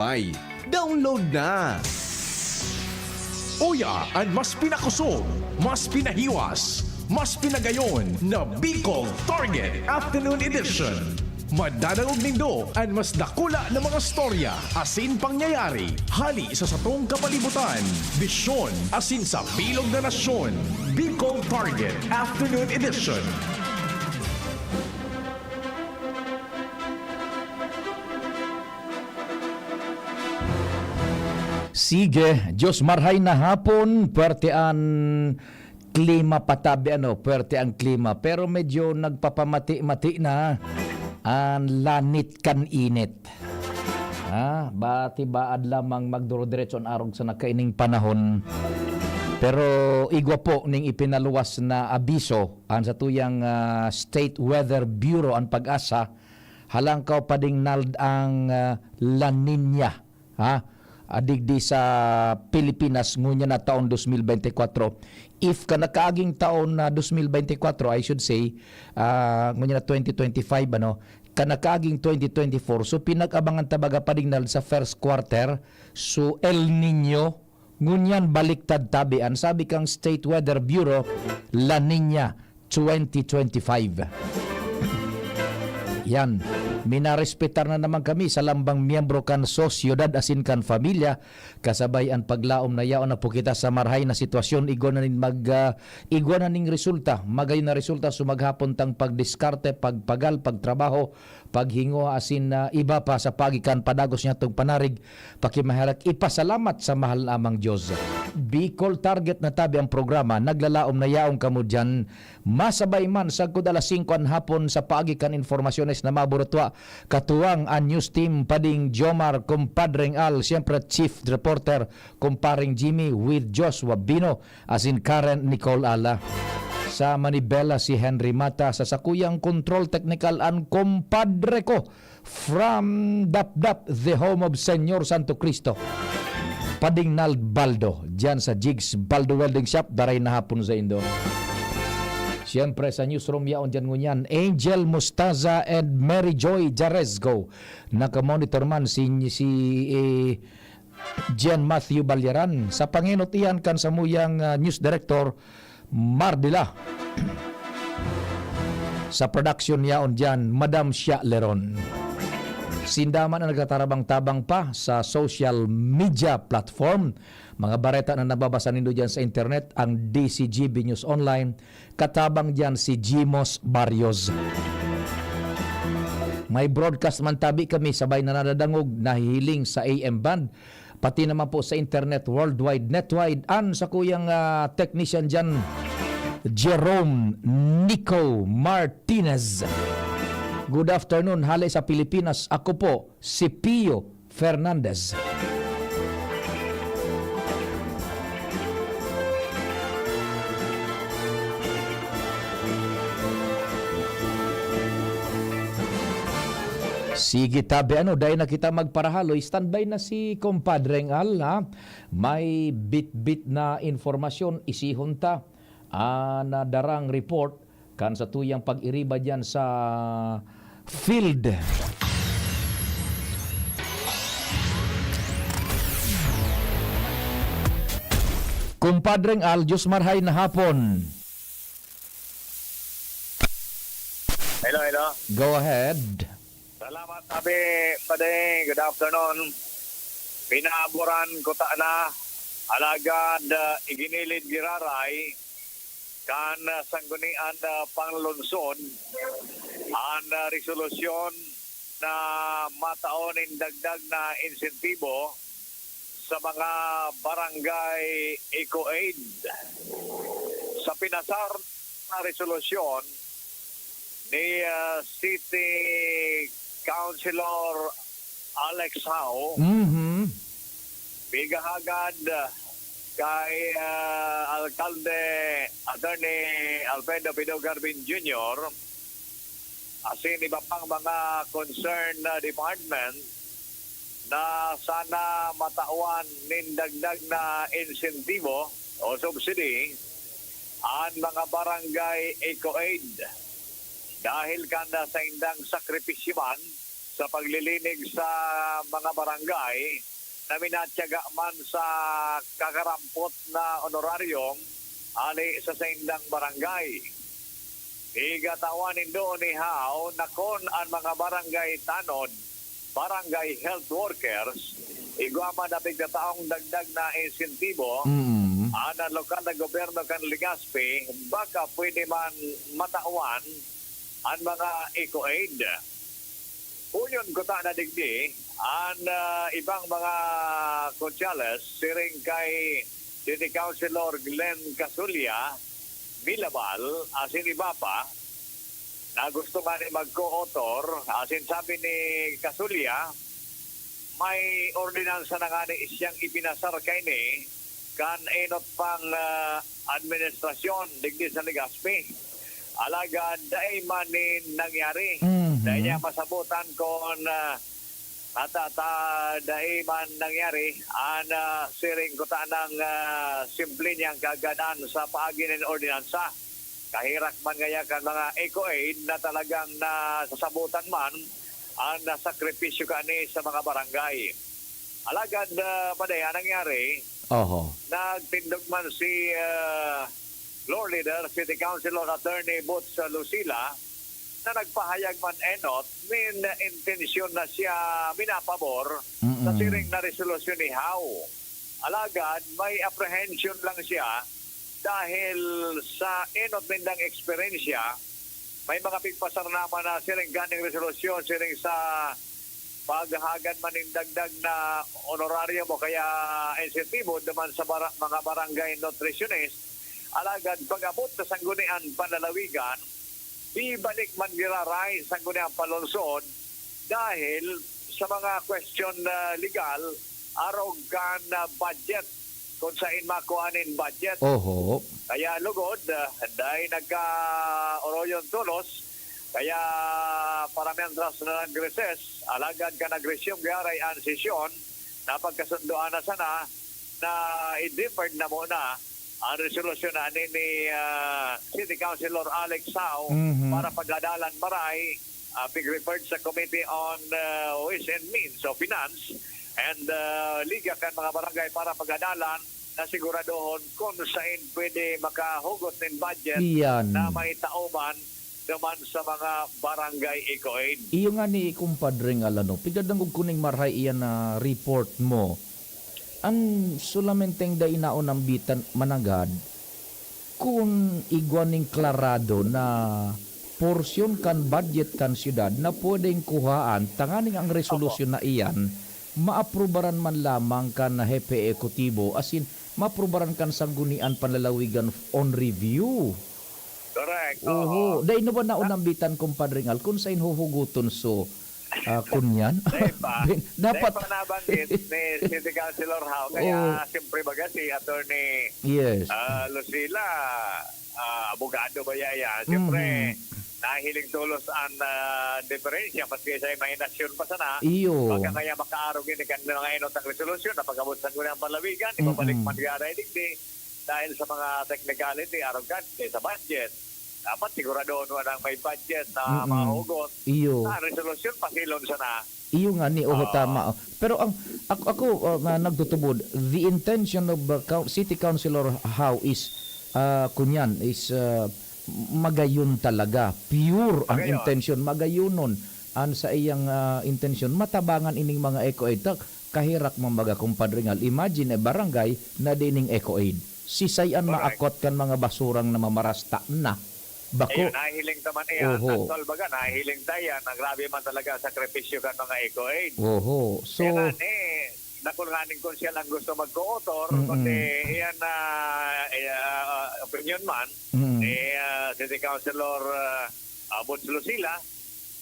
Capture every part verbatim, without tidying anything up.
Ay, download na! Uya an mas pinakosog, mas pinahiwas, mas pinagayon na Bicol Target Afternoon Edition. Madadangog nindo an mas dakula na mga storya asin pangyayari hali sa satong kapalibutan, bisyon asin sa bilog na nasyon. Bicol Target Afternoon Edition. Sige, Diyos marhay na hapon, puwerte an klima patabi, ano, puwerte ang klima, pero medyo nagpapamati-mati na an lanit kan init. Ah, bati baad lamang magduro-diretso an arog sa nakaining panahon. Pero igwa po ning ipinaluwas na abiso an satuyang, ah, State Weather Bureau, an PAGASA, halangkaw padingnald ang, ah, La Niña, ha? Ah, digdi sa Pilipinas ngunyan na taon dos mil bente kwatro. If kan nakaaging taon na dos mil bente kwatro, I should say, ah, ngunyan na twenty twenty-five, ano, kan nakaaging twenty twenty-four. So, pinag-abangan ta baga padingnald sa first quarter. So, El Niño, ngunyan baliktad tabi. An sabi kan State Weather Bureau, La Niña twenty twenty-five. Yan. Minarespetar na naman kami sa lambang miyembro kan sosyedad asin kan pamilya, kasabay an paglaom na yaon na po kita sa marhay na sitwasyon, igwa na nin mag, ah, igwa na ning resulta. Magayon na resulta, so maghapon tang pagdiskarte, pagpagal, pagtrabaho, paghingoha asin, ah, iba pa sa paagi kan padagos niyatong panarig, pakimaherak ipasalamat sa mahal na Amang Diyos. Bicol Target na tabi ang programa, naglalaom na yaon kamo diyan. Masabay man, sagkod alas singko an hapon sa paagi kan impormasyones na maburutwa, katuwang an news team pading Jomar Compadreng Al, siyempre chief reporter, Compadreng Jimmy with Joshua Bino, asin Karen Nicole Ala. Sa Manibela, si Henry Mata, sa sakuyang control technical, an kompadre ko from Dapdap, the home of Señor Santo Cristo, padingnald Baldo, diyan sa Jigs Baldo Welding Shop, daray na hapon sa indo. Siyempre, sa newsroom yaon diyan ngunyan, Angel Mostaza and Mary Joy Jaresco. Nakamonitor man si, si, eh, Gian Matthew Balyaran. Sa pangenot iyan kan samuyang, ah, news director, Mardila. Sa production yaon diyan, Madam Shia Leron. Sinda man ang nagtatarabang-tabang pa sa social media platform. Mga bareta na nababasa nindo diyan sa internet, ang D C G B News Online, katabang diyan si Jimos Barrios. May broadcast man tabi kami, sabay na nadadangog, nahihiling sa A M band, pati naman po sa internet, worldwide, netwide, an sakuyang, ah, technician diyan, Jerome Nico Martinez. Good afternoon, hale sa Pilipinas. Ako po, si Pio Fernandez. Sige, tabi, ano, dai na kita magparahaloy, standby na si Compadreng Al, ha? May bitbit na impormasyon, isihon ta. Ah, nadarang report kan satuyang pag-iriba diyan sa field. Compadreng Al, Diyos marhay na hapon. Hello, hello. Go ahead. Salamat, Abi. Padi, good afternoon. Pinaaboran ko ta na, alagad, ah, iginilid giraray kan, ah, Sanggunian, ah, Panglungsod an, ah, resolusyon na matao nin dagdag na insentibo sa mga barangay eco-aid. Sa pinasar na resolusyon ni, ah, City Councilor Alex Howe, Mhm. pigahagad kay, ah, Alkalde Attorney Alfredo Pido Garbin Junior, asin iba pang mga concerned na department na sana matawan nin dagdag na insentibo o subsidy an mga barangay eco-aid dahil kan saindang sakripisyo man sa paglilinig sa mga barangay na minatiyaga man sa kakarampot na honoraryong hali sa saindang barangay. Igatawan nindo ni Hao na kun an mga barangay tanod, barangay health workers, igwa man na pigtataong dagdag na insentibo, Mm. an lokal na gobyerno kan Legazpi, baka pwede man matawan an mga eco-aid. Huyon kuta na digdi an, ah, ibang mga kotsales siring kay City Councilor Glenn Casulla Milabal asin iba pa na gusto ngani mag-co-author. Asin sabi ni Casulla, may ordinansa na ngani siyang ipinasar kaini kan enot pang, ah, administrasyon digdi sa Legazpi. Alagad dai man nin nangyari. Mhm. Dai niya masabotan kun, ah, ata ta dai man nangyari an, ah, siring kuta nang, ah, simple niyang kaagadan sa paagi nin ordinansa. Kaherak man ngaya kan mga eco-aid na talagang nasasabotan man an, ah, sakripisyo kani sa mga barangay. Alagad, ah, padaya nangyari, Oho. nagtindog man si, ah, Floor Leader, City Councilor Attorney Boots Lucila, na nagpahayag man enot nin intensyon na siya minapabor sa Mm-mm. siring na resolusyon ni Hao. Alagad may apprehension lang siya dahil sa enot nindang eksperyensya, may mga pigpasar naman na siring ganing resolusyon, siring sa paghahagad man nin dagdag na honorarium o kaya insentibo duman sa bara-, mga barangay nutritionist. Alagad pag-abot sa Sangguniang Panlalawigan, di balik man giraray sa Sangguniang Panlungsod dahil sa mga question, ah, legal arog kan, ah, budget, kung sain makua nin budget. Oho. Kaya lugod, ah, dai nagka-oroyon tolos, kaya para mientras na nag-recess, alagad kan nag-resume giraray an sesyon, napagkasundoan na sana na i-deferred na muna ang resolusyon na ni, ni, ah, City Councilor Alex Sao Mhm. para pag-adalan maray, ah, pig-referred sa Committee on, ah, Ways and Means o Finance and, ah, Liga kan mga Barangay para pag-adalan na siguradohon kung sain pwede makahugot nin budget Iyan. na maitao man duman sa mga barangay eco-aid. Iyo nga ni Kumpadre nga lano, pigadangog ko ning maray iyan na report mo. An solamenteng dai naon nambitan mananggad, kun igwa ning klarado na porsyon kan budget kan syudad na pwedeng kuhaan tanganing ang resolusyon Opo. na iyan maaprubaran man lamang kan hepe ekutibo, asin maaprubaran kan sanggunian panlalawigan on review. Correct, Oho. oo. Dai na ba naon Ah. nambitan, Kumpadre Ngal, kun sain huhugoton so, ah, kunyan? Dai pa. Bin-, Dai dapat pa nabanggit ni City Councilor Hao, kaya Oo. siyempre baga si Attorney, Yes. ah, Lucila, ah, abogado ba ya yan? Siyempre, Mhm. nahihiling tolos an, ah, diferensya, maski sa imahinasyon pa sana. Iyo. Baka kaya makaarog ini kan mga enot ang resolusyon na pag-abot sa Sangguniang Panlalawigan, ibabalik Mm-mm. man giraray digdi. Dahil sa mga technicality, arog kan sa budget. Dapat siguradohon mo nang may budget na Mm-mm. mahugot. Iyo. Sa resolusyon, pasilon sana. Iyo nga ni, oho, Oo. tama. Pero ang, ako, ako, uh, na nagtutubod, the intention of, uh, coun-, City Councilor Hao is, uh, kunyan, is, uh, magayon talaga. Pure ang Magayon. intention, magayonon. An sa iyang, ah, intensyon, matabangan ining mga eco-aid. Ta, kaherak man baga, Kumpadre Ngal. Imagine, eh, barangay na di ning eco-aid. Sisay an Correct. maakwat kan mga basurang namamarasta na? Bako. Ayun, nahihiling ta man iyan. Oho. Actual baga, nahihiling ta iyan. Ang grabe man talaga ang sakripisyo kan mga eco-aid. Oho. So, Kaya nga ni, nakul nga ning konsehal ang gusto mag-co-author, Mm-mm. kundi iyan na, eh, ah, opinion man Mm. ni, ah, City Councilor, ah, ah, Boots Lucila,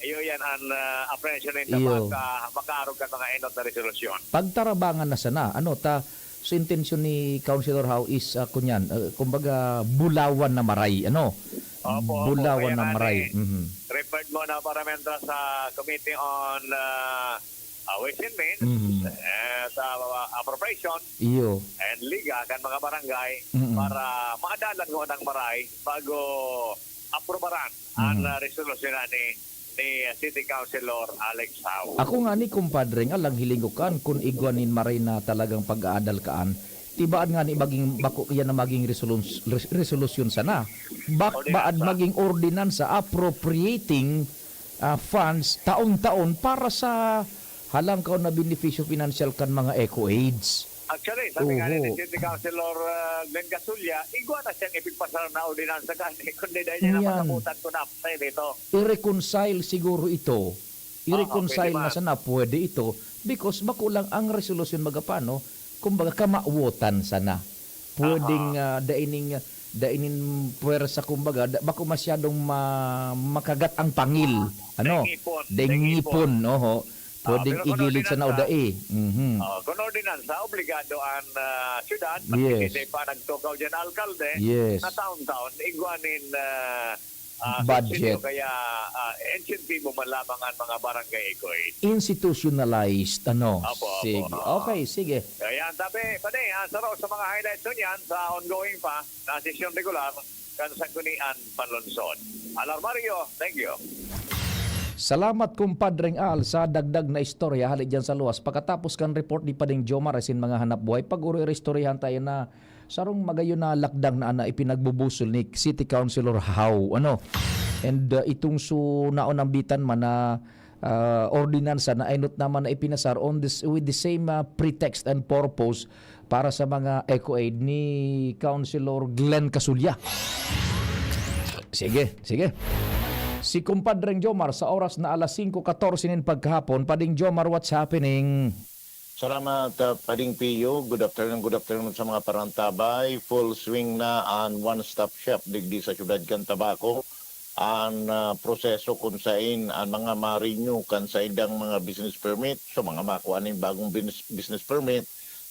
iyo yan ang, ah, apprehension na ito Iyo. maka-, makaarog kan mga enot na resolusyon. Pagtarabangan na sana, ano, ta, sa intensyon ni Councilor Hao is, ah, kunyan, ah, kumbaga, bulawan na maray, ano? Opo, opo. Bulawan Kaya na nga maray. ni, Mhm. referred mo na para mentra sa Committee on, ah, ah, Ways and Means, Mhm. eh, sa, ah, Appropriation Iyo. and Liga kan mga barangay Mm-mm. para maadalan ko ng maray bago aprobaran ang, Mm-mm. ah, resolusyon na ni ni City Councilor Alex Howe. Ako nga ni, kumpadre, nga lang hiling ko kan kun igwa nin maray na talagang pag-aadal kaan, tibaan nga ni maging, bako iyan na maging resolus-, res-, resolusyon sana. Bak-, baad Ordinansa. Maging ordinansa appropriating, ah, funds taon-taon para sa halangkaw na benepisyo pinansyal kan mga eco aids. Actually, sabi nga ni Oho. City Councilor, ah, Glenn Casulla, igwa na siyang ipigpasar na ordinansa kan, kundi dahil niya Yan. Napatakutan ko na apsay dito. I-reconcile siguro ito. Aha, I-reconcile pwede na man. Sana, pwede ito. Because bako lang ang resolusyon magapano, kumbaga, kamawotan sana. Pwedeng, Aha. ah, daining, dainin pwersa, kumbaga, da-, bako masyadong ma-, makagat ang pangil. Ano? Dengipon. Dengipon, Dengipon. Oho. Ah, Pwedeng pero kung igilid sana o ordinansa, dai. Mhm. ah, kung ordinansa, obligado ang, ah, syudad, Yes. maski di pa nagtukaw dyan, alkalde, Yes. na taon-taon, igwanin, ah, ah, Budget. subsidiyo kaya, ah, insentibo man lamang ang mga barangay eco aid. Institutionalized, ano? Opo, opo, Sige. oo. Okay, sige. Kaya ang tabi, pwede, ah, saro sa mga highlights nun yan sa ongoing pa na sesyon regular kan Sanggunian Panlungsod. Alarmario, thank you. Salamat, Kumpadreng Al, sa dagdag na istorya hali diyan sa luwas. Pakatapos kan report ni Pading Jomar asin mga hanap buhay, pag-uri-uri istoryahan tayo na sarong magayon na lakdang na, na ipinagbubusol ni City Councilor Howe, ano? And, uh, itong su-, naon nambitan man na, uh, ordinansa na enot naman na ipinasar on this, with the same, uh, pretext and purpose para sa mga eco aid ni Councilor Glenn Casulla. Sige, sige. Si Kumpadreng Jomar sa oras na alas singko katorse nin pagkahapon. Pading Jomar, what's happening? Salamat, ah, Pading Pio. Good afternoon, good afternoon sa mga parantabay. Full swing na an one-stop shop digdi sa siyudad kan Tabaco. An, ah, proseso kun sain an mga ma-renew kan saindang mga business permit, so mga makua nin bagong business, business permit,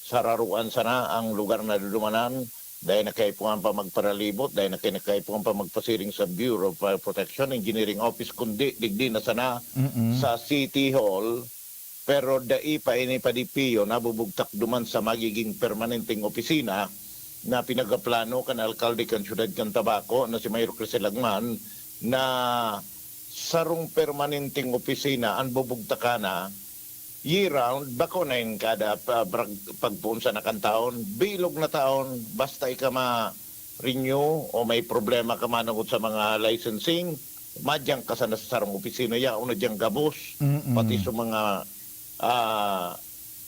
sararuan sana ang lugar na dudumanan, dai na kaipuhan pa magparalibot, dai na kaipuhan pa magpasiring sa Bureau of Fire Protection, Engineering Office, kundi digdi na sana Mm-mm. sa City Hall. Pero dai pa ini, Pading Pio, nabubugtak duman sa magiging permanenteng opisina na pinagaplano kan alkalde kan siyudad kan Tabaco na si Mayor Crisel Lagman, na sarong permanenteng opisina an bubugtakan na year-round, bako na in kada pa-, brag-, pagpoon sana kan taon, bilog na taon, basta ika ma-renew o may problema ka manongod sa mga licensing, madyan ka sana sa sarong opisina, yaon na diyan gabos, Mm-mm. pati sa mga, ah,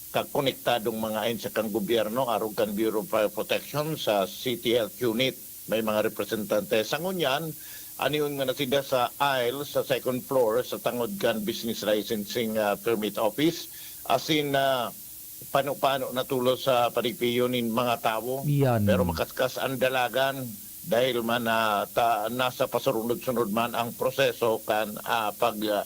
kakonektadong mga ahensya kan gobyerno, arog kan Bureau of Fire Protection, sa City Health Unit, may mga representante. Sa ngunyan, anion nga na sila sa aisle, sa second floor, sa tangod kan business licensing, ah, permit office, asin, ah, pano-pano na tulos sa Pading Pio nin mga tawo. Yan. Pero makaskas ang dalagan dahil man, ah, ta-, nasa pasurunod-sunod man ang proseso kan, ah, pag, ah,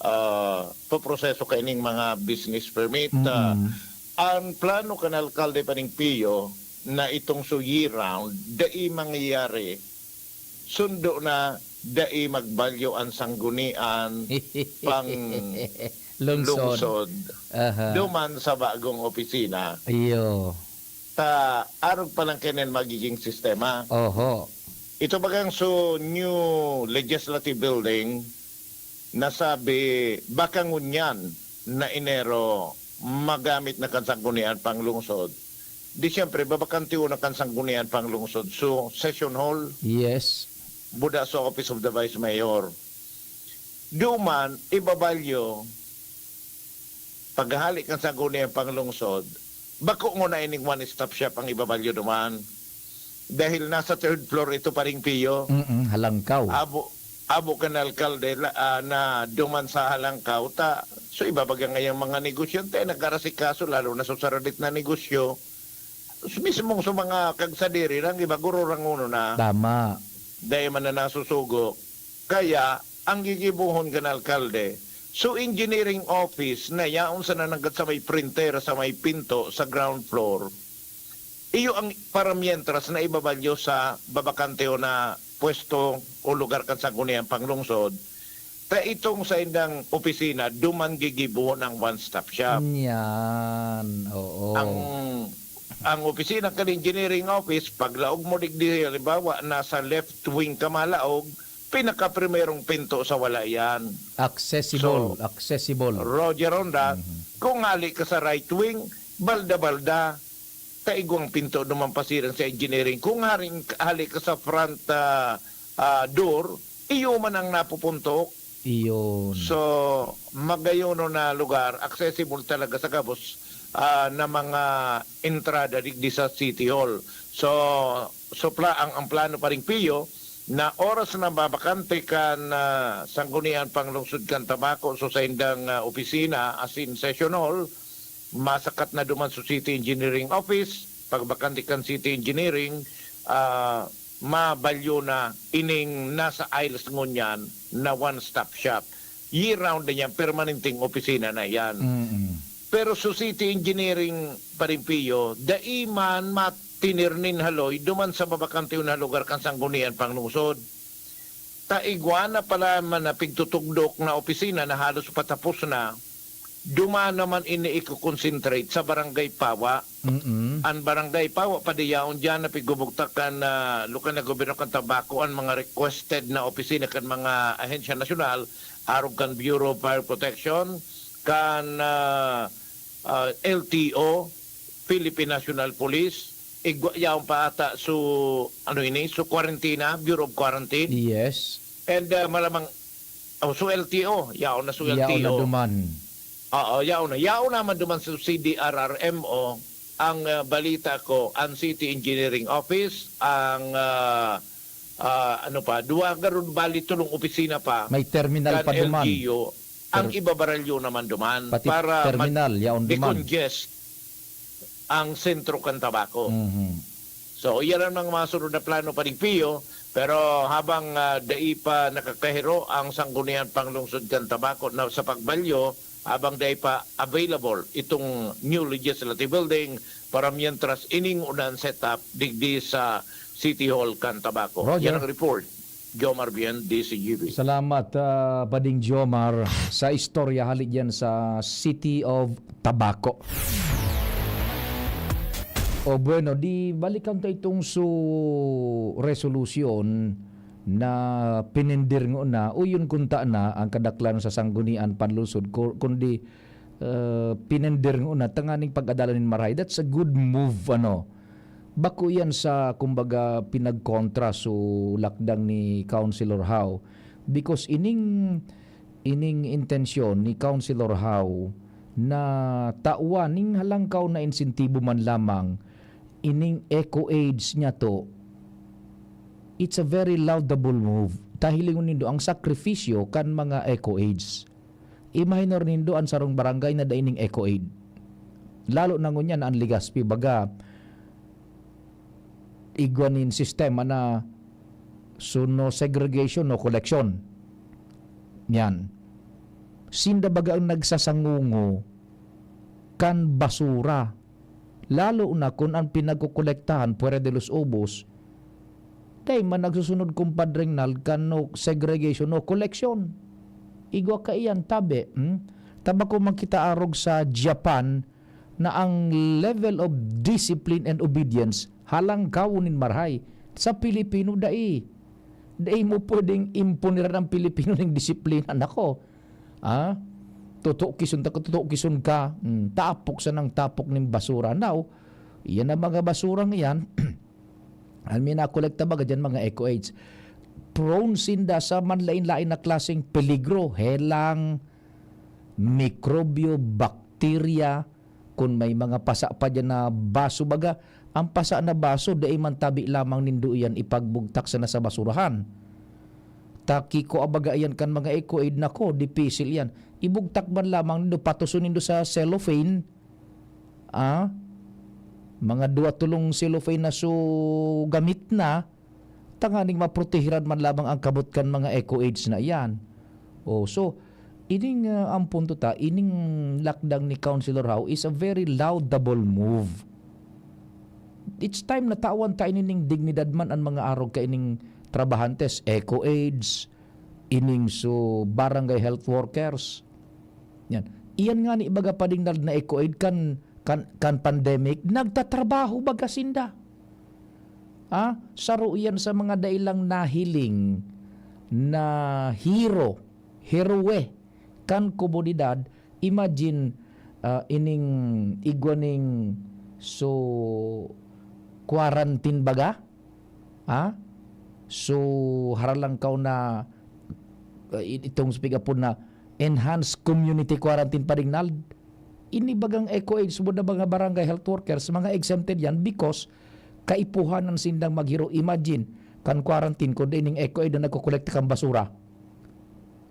ah, poproseso kaining mga business permit. Ah, Mm-mm. ang plano kan alkalde, Pading Pio, na itong su year-round, dai mangyayari, sundo na dai magbalyo an sanggunian pang Lungsod. lungsod Aha. duman sa bagong opisina. Iyo. Ta arog pa lang kaiyan magiging sistema. Oho. Ito bagang su new legislative building, nasabi, baka ngunyan na Enero, magamit na kan Sanggunian Panglungsod. Di siyempre, babakante una kan Sanggunian Panglungsod. So, Session Hall, Yes. buda sa Office of the Vice Mayor. Duman, ibabalyo, paghahali kan Sanggunian Panglungsod, bako nguna ining one-stop shop ang ibabalyo duman. Dahil nasa third floor ito, Pading Pio. Mm-mm, halangkaw. Abo, abo kan alkalde la-, ah, na duman sa halangkaw ta. So, iba baga ngayang mga negosyante, nag-aarasikaso, lalo na sa saradit na negosyo. Mismong sa mga kagsadiri, ang iba, guro ranguno na. Tama. Dai man na nasusugo. Kaya, ang gigibohon kan alkalde, so engineering office na yaon sana nanggad sa may printer, sa may pinto, sa ground floor, iyo ang para mientras na ibabalyo sa babakante o na pwesto o lugar kan Sangguniang Panglungsod, ta itong saindang opisina, duman gigibohon ang one-stop shop. Yan, oo. Ang, ang opisina kan engineering office, paglaog mo digdi, halimbawa, nasa left wing ka malaog, pinakaprimerong pinto sa wala yan. Accessible, So, accessible. Roger Ronda, Mhm. kung hali ka sa right wing, balda-balda, kaigwang pinto duman pasiring sa engineering. Kung haring, hali ka sa front, ah, ah, door, iyo man ang napupuntok. Iyon. So, magayon na lugar, accessible talaga sa gabos, ah, na mga entrada digdi sa City Hall. So, supla ang, ang plano pa rin, Pio, na oras na mabakante kan, ah, Sanggunian Panglungsod kan Tabaco, so sa indang, ah, opisina, as in session hall, masakat na duman sa City Engineering Office, pagbakante kan City Engineering, ah, mabalyo na ining nasa aisles ngunyan na one-stop shop. Year-round na yan, permanenteng opisina na yan. Mm-mm. Pero sa City Engineering, Parimpio, dai man matinir nin haloy duman sa mabakante na lugar kan Sanggunian Panglungsod. Ta igwa na pala man na pigtutugdok na opisina na halos patapos na, duman naman ini iko-concentrate sa Barangay Pawa. Mm-mm. An Barangay Pawa, padiyaon diyan na pigbubugtak kan, ah, lokal na gobyerno kan Tabaco, an mga requested na opisina kan mga ahensya nasyonal, arog kan Bureau of Fire Protection, kan, ah, ah, L T O, Philippine National Police, igwa yaon pa ata su, ano ini, su kwarentina, Bureau of Quarantine. Yes. And, ah, malamang, oh, su L T O, yaon na su Yaon na L T O. duman. Oo, yaon na. Yaon naman duman su C D R R M O. Ang, ah, balita ko, ang City Engineering Office, ang, ah, ah, ano pa, duwa garud bali tulong opisina pa May terminal kan pa duman. L G U, ang Ter- ibabaralyo naman duman Pati para terminal, yaon duman. mag-decongest ang sentro kan Tabaco. Mhm. So, iyan ang mga masunod na plano, Paring Pio, pero habang, ah, dai pa nakakahiro ang Sanggunian Panglungsod kan Tabaco na sa pagbalyo, habang dai pa available itong new legislative building, para mientras ining unan set up digdi sa City Hall kan Tabaco. Roger. Yan ang report. Jomar Bien, D C G B. Salamat, ah, Pading Jomar, sa istorya hali diyan sa City of Tabaco. O bueno, di balikan ta itong su resolution na pinendir ngona, o yun kunta na ang kadaklan sa Sanggunian Panlungsod, ku-, kundi, ah, pinendir ngona tanganing pag-adalan nin marahay. That's a good move, ano. Bako iyan sa, kumbaga, pinagkontra su lakdang ni Councilor Hao. Because ining, ining intensyon ni Councilor Hao na tawan ning halangkaw na insentibo man lamang ining eco aids niya to, it's a very laudable move. Ta hilingon nindo ang sakripisyo kan mga eco aids. Imahinar nindo an sarong barangay na dai ning eco aid. Lalo na ngunyan na an Legazpi, baga, igwa nin sistema na, so, no segregation, no collection. Yan. Sinda baga ang nagsasangungo kan basura. Lalo na kun an pinagkokolektahan, Puerta de los Ubos, dai man nagsusunod, Compadre Rinald, kan no segregation, no collection. Igwa kaiyan, tabi, hmm? Ta bako man kita arog sa Japan na ang level of discipline and obedience halangkawon nin marahay. Sa Pilipino, dai. Dai mo pwedeng imponiran ang Pilipino ning disiplina. Nako. Ah? Tutukison ta, tutukison ka. Hmm, tapok sanang tapok ning basura. Now, iyan ang mga basurang iyan, an minakolekta baga diyan, mga eco aids. Prone sinda sa manlain-lain na klaseng peligro, helang, mikrobyo, bakterya, kun may mga pasa pa diyan na baso, baga, ang pasa na baso, dai man tabi lamang nindo iyan ipagbugtak sana sa basurahan. Ta kikua baga iyan kan mga eco aid, nako, dipisil iyan. Ibugtak man lamang nindo, patuson nindo sa cellophane, ah, mga duwa tolong cellophane na su gamit na, tanganing maprotehiran man lamang ang kabot kan mga eco aids na iyan. Oh, so, ining, ah, ang punto ta, ining lakdang ni Councilor Hao is a very laudable move. It's time na tawan ta ini ning dignidad man an mga arog kaining trabahantes, eco aids, ining su barangay health workers. Yan. Iyan nga ni baga, Pading Nald, na eco aid kan, kan, kan pandemic, nagtatrabaho baga sinda. Ah, saro iyan sa mga dai lang nahiling na hero, heroe kan komunidad. Imagine, ah, ining igwa ning so quarantine baga, ha? So, haralangkaw na, ah, it-, itong sa pig-apod na enhanced community quarantine, Padingnald. Ini bagang eco aid, subod na mga barangay health workers, mga exempted yan because kaipuhan ang sindang maghiro. Imagine, kan quarantine, kundi ning eco aid na nagkokolekta kan basura.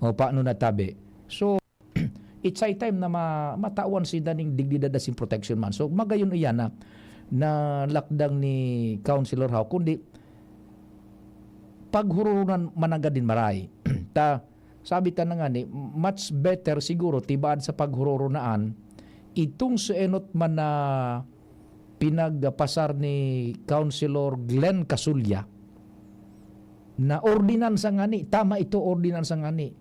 O, paano na tabi? So, it's high time na ma-, matawan sinda ning dignidad asin protection man. So, magayon iyan na, na lakdang ni Councilor Howe, kundi paghuroronan mananggad din maray. Ta, sabi ta na nga ni, much better siguro tibaad sa paghuroro naan, itong sa enot man na pinagpasar ni Councilor Glenn Casulla, na ordinansa ngani, tama ito, ordinansa ngani.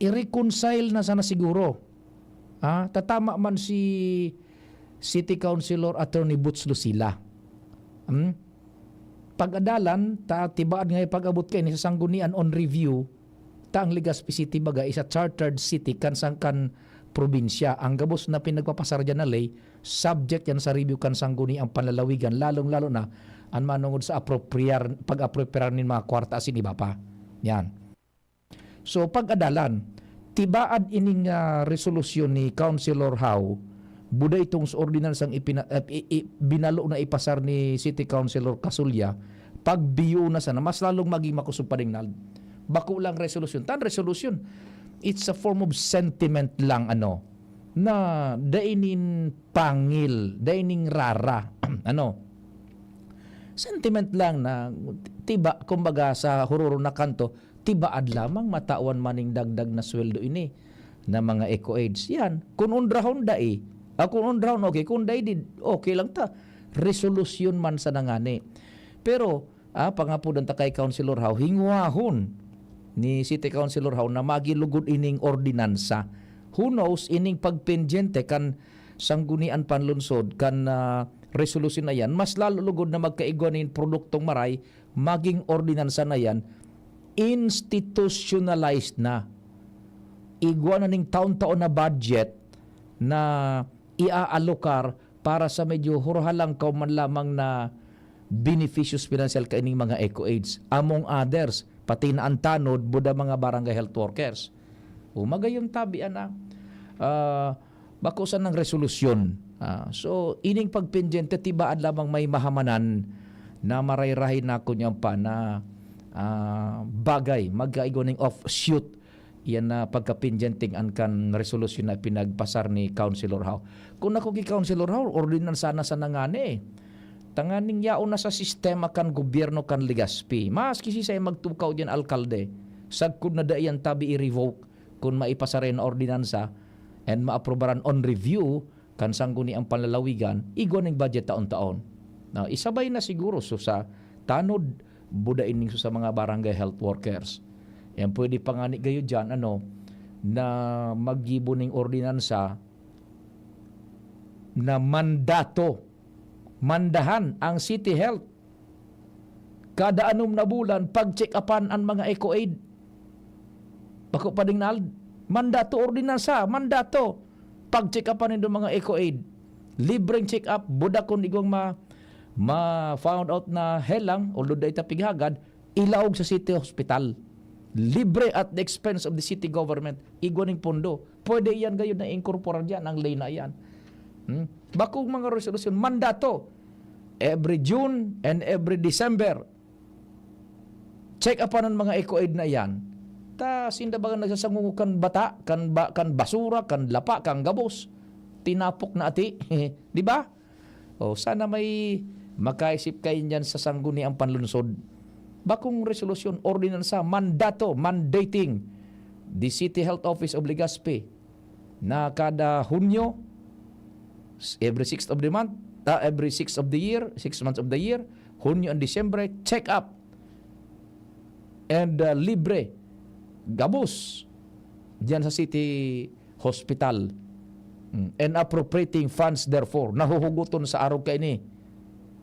I-reconcile na sana siguro. Ah, tatama man si City Councilor Attorney Boots Lucila. Hmm? Pag-adalan, ta tibaad nga pag-abot kaini sa sanggunian on review, ta ang Legazpi City baga is a chartered city kan sangkan probinsya. Ang gabos na pinagpapasar diyan na ley, subject yan sa review kan sangguniang panlalawigan, lalong-lalo na an manongod sa apropriar-, pag-apropriar nin mga kwarta asin iba pa. Yan. So, pag-adalan, tibaad ining, ah, resolusyon ni Councilor Howe, buda itong sa ordinansang ipina-, eh, i-, i-, binalo na ipasar ni City Councilor Casulla, pagbiyo na sana, mas lalong maging makosog, Padingnald. Bako lang resolusyon. Tan resolusyon, it's a form of sentiment lang, ano, na dai nin pangil, dai nin rara, ano. Sentiment lang na tiba, kumbaga, sa huroro na kanto, tibaad lamang matawan man ning dagdag na sweldo ini na mga eco aids. Yan, kun onrahon, dai. Ah, kun onrahon, okay. Kun dai, di, okay lang ta. Resolusyon man sana ngani. Pero, ah, pangapodan ta kay Councilor Howe, hingwahon ni City Councilor Howe na magilugod ining ordinansa. Who knows, ining pagpendyente kan sanggunian panlunsod kan, ah, resolusyon na yan, mas lalo lugod na magkaigwa nin produktong maray, maging ordinansa na yan, institutionalized na. Igwa na ning taon-taon na budget na iaalokar para sa medyo hurhalangkaw man lamang na beneficios pinansyal kaining mga eco aids. Among others, pati na an tanod, buda mga barangay health workers. O, magayon tabi, ana. Ah, bako sanang resolusyon. Ah, so, ining pagpendyente, tibaad lamang may mahamanan na marayrahay na kunyan pa na, ah, bagay, magkaigwa ning offshoot. Yan na pagkapendyenteng an kan resolusyon na pinagpasar ni Councilor Howe. Kung ako ki Councilor Howe, ordinansa na sana ngani eh. Tanganing yaon na sa sistema kan gobyerno kan Legazpi. Maski siisay magtukaw diyan, alkalde, sagkod na dai yan tabi i-revoke kun maipasar yan na ordinansa and maaprubaran on review kan sangguniang panlalawigan, igwa ning budget taon-taon. Na isabay na siguro so sa tanod, buda ining so sa mga barangay health workers. Yan pwede pa ngani gayo diyan, ano, na maggibo ning ordinansa na mandato, mandahan ang City Health kada anom na bulan pag-check-upan an mga eco aid. Bako, Padingnald, mandato, ordinansa, mandato, pag-check-upan nindo mga eco aid. Libreng check-up, buda kun igwang ma-, ma-found out na helang, although dai ta pighagad, ilaog sa city hospital. Libre at the expense of the city government. Igwa ning pondo. Pwede iyan gayon na inkorporar diyan, ang ley na iyan. Hmm? Bakong mga resolusyon, mandato. Every June and every December, check-upan an mga eco aid na iyan. Ta sinda baga nagsasangungog kan bata, kan ba-, kan basura, kan lapa, kan gabos. Tinapok na ati. Di ba? O, sana may makaisip kayo niyan sa sangguniang panlunsod. Bakong resolusyon, ordinansa, mandato, mandating the City Health Office of Legazpi na kada Hunyo, s-, every sixth of the month, ah, every sixth of the year, six months of the year, Hunyo and Disyembre, check up and, ah, libre, gabos, diyan sa city hospital. Mm, and appropriating funds therefore, nahuhugoton sa arog kaini,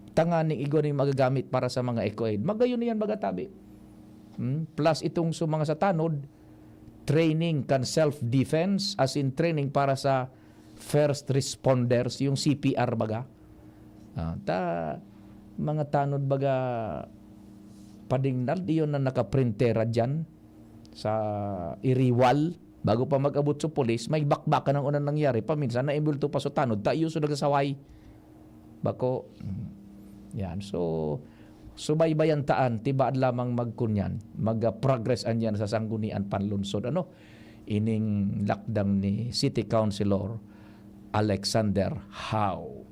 tanganing igwa ning magagamit para sa mga eco aid. Magayon iyan, baga tabi. Hmm? Plus itong sa mga sa tanod, training kan self-defense, as in training para sa first responders, yung C P R baga. Ah, ta, mga tanod baga, padingnal, iyon na nakaprintera dyan sa iriwal. Bago pa mag-abot sa pulis, may bakbakan ang unang nangyari. Paminsan, naimbulto pa sa tanod, ta iyo sa nagsasaway. Bako, mm, yan. So, subaybayan taan, tibaad lamang magkunyan. Mag-progress anyan sa sanggunian panlunsod. Ano? Ining lakdang ni City Councilor Alexander Hao.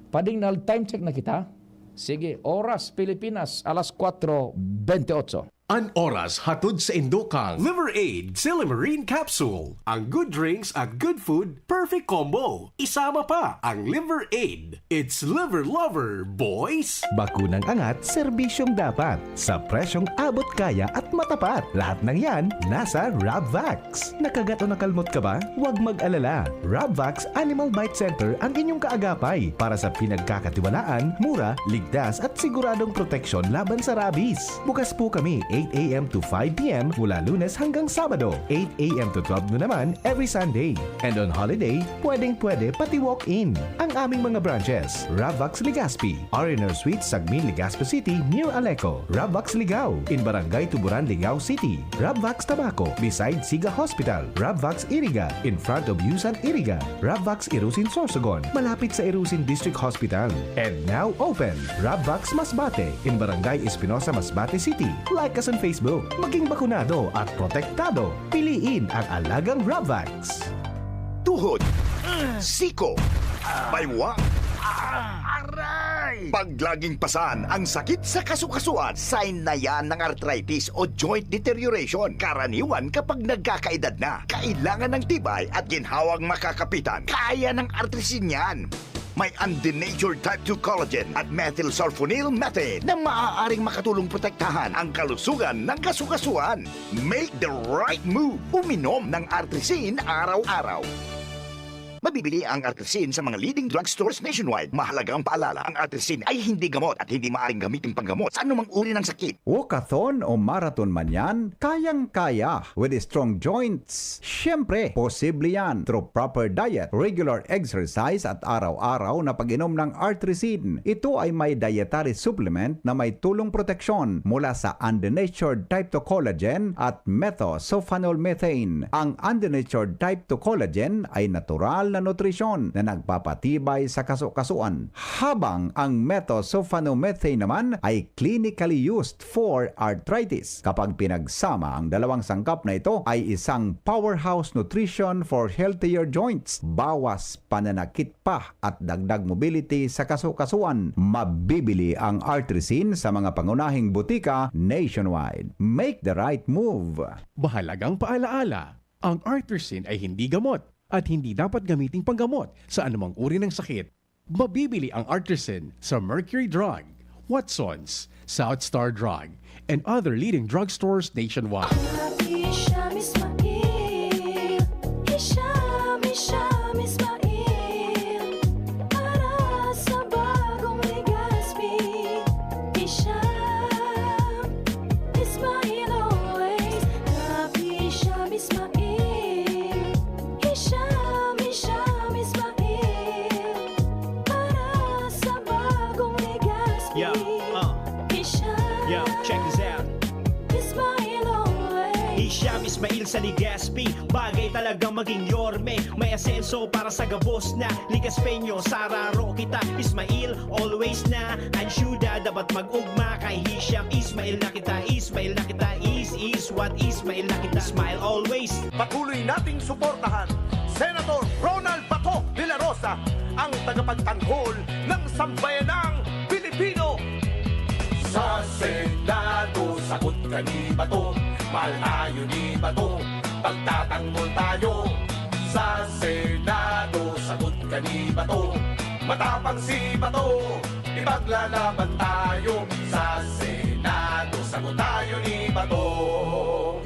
Padingnal, time check na kita. Sige, oras Pilipinas, alas kwatro bente otso. An oras hatod sa indokang Liver Aid Silimarin Capsule. Ang good drinks at good food, perfect combo. Isama pa ang Liver Aid. It's Liver Lover, boys! Bakunang angat, serbisyong dapat. Sa presyong abot kaya at matapat. Lahat ng yan, nasa Rabvax. Nakagat o nakalmot ka ba? Huwag mag-alala. Rabvax Animal Bite Center ang inyong kaagapay para sa pinagkakatiwalaan, mura, ligtas at siguradong proteksyon laban sa rabies. Bukas po kami eight a m to five p m mula Lunes hanggang Sabado, eight a m to twelve noon naman every Sunday. And on holiday, pwedeng-pwede pati walk-in. Ang aming mga branches, Rabvax Legazpi, R and R Suite, Sagmin, Legazpi City, near Aleco, Rabvax Ligao, in Barangay Tuburan, Ligao City, Rabvax Tabaco, beside Siga Hospital, Rabvax Iriga, in front of Yusan Iriga, Rabvax Irusin Sorsogon, malapit sa Irusin District Hospital. And now open, Rabvax Masbate, in Barangay Espinosa, Masbate City. Like us on Facebook. Maging bakunado at protektado. Piliin ang alagang Rabvax. Tuhod, siko, baywa, aray! Pag laging pasan ang sakit sa kasukasuan, sign na yan ng arthritis o joint deterioration. Karaniwan kapag nagkakaedad na, kailangan ng tibay at ginhawang makakapitan. Kaya ng Artrisin yan. May undenatured type two collagen at methylsulfonyl methane na maaaring makatulong protektahan ang kalusugan ng kasukasuan. Make the right move. Uminom ng Artrisin araw-araw. Mabibili ang Artrisin sa mga leading drugstores nationwide. Mahalagang paalala, ang Artrisin ay hindi gamot at hindi maaaring gamitin panggamot sa anumang uri ng sakit. Walkathon o marathon man yan, kayang-kaya with strong joints. Siyempre, posible yan through proper diet, regular exercise at araw-araw na pag-inom ng Artrisin. Ito ay may dietary supplement na may tulong proteksyon mula sa undenatured type two collagen at methylsulfonyl methane. Ang undenatured type two collagen ay natural na nutrisyon na nagpapatibay sa kasukasuan, habang ang methylsulfonyl methane naman ay clinically used for arthritis. Kapag pinagsama, ang dalawang sangkap na ito ay isang powerhouse nutrition for healthier joints. Bawas pananakit pa at dagdag mobility sa kasukasuan. Mabibili ang Artrisin sa mga pangunahing butika nationwide. Make the right move! Mahalagang paalaala, ang Artrisin ay hindi gamot at hindi dapat gamiting panggamot sa anumang uri ng sakit. Mabibili ang Artrisin sa Mercury Drug, Watson's, South Star Drug, and other leading drugstores nationwide. Hisham Ismail, Hisham, Hisham Ismail, para sa bagong Legazpi. Hisham Ismail always, Rabbi Hisham Ismail, Hisham, Hisham Ismail, para sa bagong Legazpi. Yeah, uh. Hisham, yeah, check this out. Ismail always. Hisham Ismail sa Legazpi, bagay talaga maging Yorme. May asenso para sa gabos na Legazpeño. Sararo kita, Ismail always na. Ang syuda dapat mag-ugma kay Hisham. Ismail na kita, Ismail na kita. Is, is what, Ismail na kita. Smile always. Patuloy nating suportahan Senator Ronald Bato de la Rosa, ang tagapagtanggol ng sambayanang Pilipino. Sa Senado, sagot ka ni Bato, mahal tayo ni Bato, pagtatanggol tayo. Sa Senado, sagot ka ni Bato, matapang si Bato, ipaglalaban tayo. Sa Senado, sagot tayo ni Bato.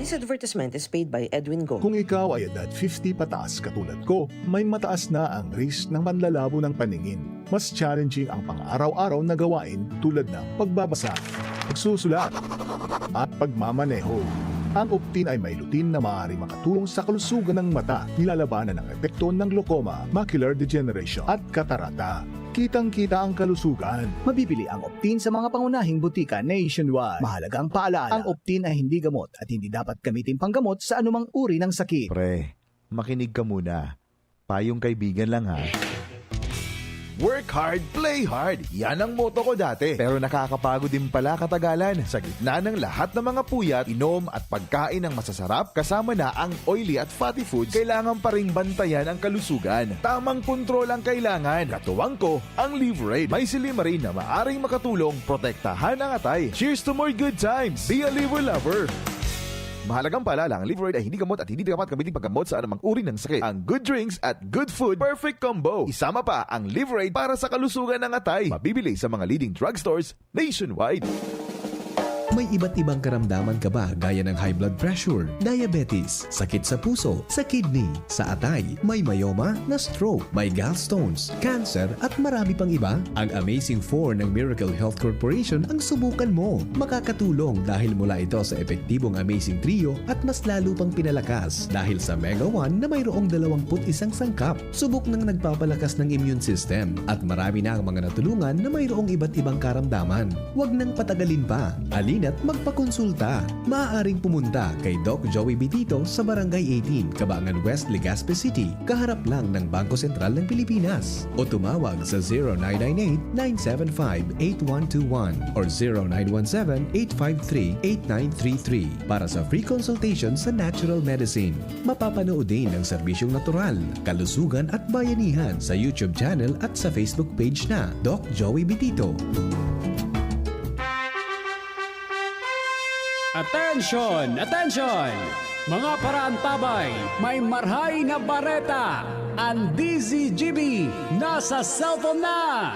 This advertisement is paid by Edwin Go. Kung ikaw ay edad fifty pataas katulad ko, may mataas na ang risk ng panlalabo ng paningin. Mas challenging ang pang-araw-araw na gawain tulad ng pagbabasa. pagsusulat, at pagmamaneho. Ang Optin ay may lutein na maaaring makatulong sa kalusugan ng mata, nilalabanan ang epekto ng glaucoma, macular degeneration, at katarata. Kitang-kita ang kalusugan. Mabibili ang Optin sa mga pangunahing butika nationwide. Mahalagang paalala, ang Optin ay hindi gamot at hindi dapat gamitin panggamot sa anumang uri ng sakit. Pre, makinig ka muna. Payong kaibigan lang, ha. Work hard, play hard. Yan ang motto ko dati. Pero nakakapagod din pala katagalan. Sa gitna ng lahat ng mga puyat, inom at pagkain ng masasarap, kasama na ang oily at fatty foods, kailangan pa ring bantayan ang kalusugan. Tamang kontrol ang kailangan. Katuwang ko, ang Livraid. May silymarin na maaring makatulong protektahan ang atay. Cheers to more good times! Be a Liver Lover! Mahalagang paalala, ang Livraid ay hindi gamot at hindi dapat gamitin paggamot sa anumang uri ng sakit. Ang good drinks at good food, perfect combo. Isama pa ang Livraid para sa kalusugan ng atay. Mabibili sa mga leading drugstores nationwide. May iba't ibang karamdaman ka ba, gaya ng high blood pressure, diabetes, sakit sa puso, sa kidney, sa atay, may myoma, na-stroke, may gallstones, cancer, at marami pang iba? Ang Amazing four ng Miracle Health Corporation ang subukan mo. Makakatulong dahil mula ito sa epektibong Amazing Trio at mas lalo pang pinalakas dahil sa Mega one na mayroong dalawang put isang sangkap. Subok nang nagpapalakas ng immune system at marami na ang mga natulungan na mayroong iba't ibang karamdaman. Huwag nang patagalin pa. Alina't magpakonsulta. Maaaring pumunta kay Doc Joey Bitito sa Barangay eighteen, Kabangan West, Legazpi City, kaharap lang ng Bangko Sentral ng Pilipinas. O tumawag sa zero nine nine eight, nine seven five, eight one two one or zero nine one seven, eight five three, eight nine three three para sa free consultation sa natural medicine. Mapapanood din ang serbisyong natural, kalusugan at bayanihan sa YouTube channel at sa Facebook page na Doc Joey Bitito. Attention! Attention! Mga paraantabay, may marhay na bareta! Ang D Z G B nasa cellphone na!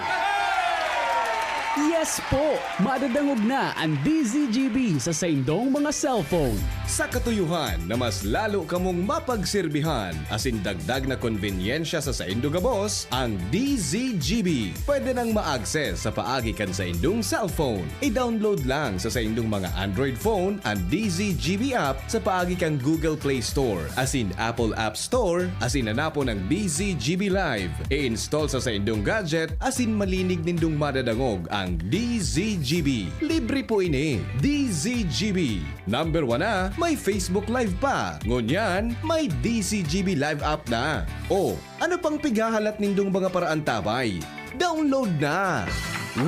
Yes po! Madadangog na ang D Z G B sa saindong mga cellphone. Sa katuyuhan na mas lalo kamong mapagserbihan asin dagdag na konbenyensya sa saindo gabos, ang D Z G B pwede nang ma-access sa paagi kan saindong cellphone. I-download lang sa saindong mga Android phone ang D Z G B app sa paagi kan Google Play Store asin Apple App Store asin hanapon ang D Z G B Live. I-install sa saindong gadget asin malinig nindong madadangog ang D Z G B. Libre po ini. D Z G B. Number one na, may Facebook Live pa. Ngunyan, may D Z G B Live app na. O, ano pang pighahalat nindong mga paraantabay? Download na!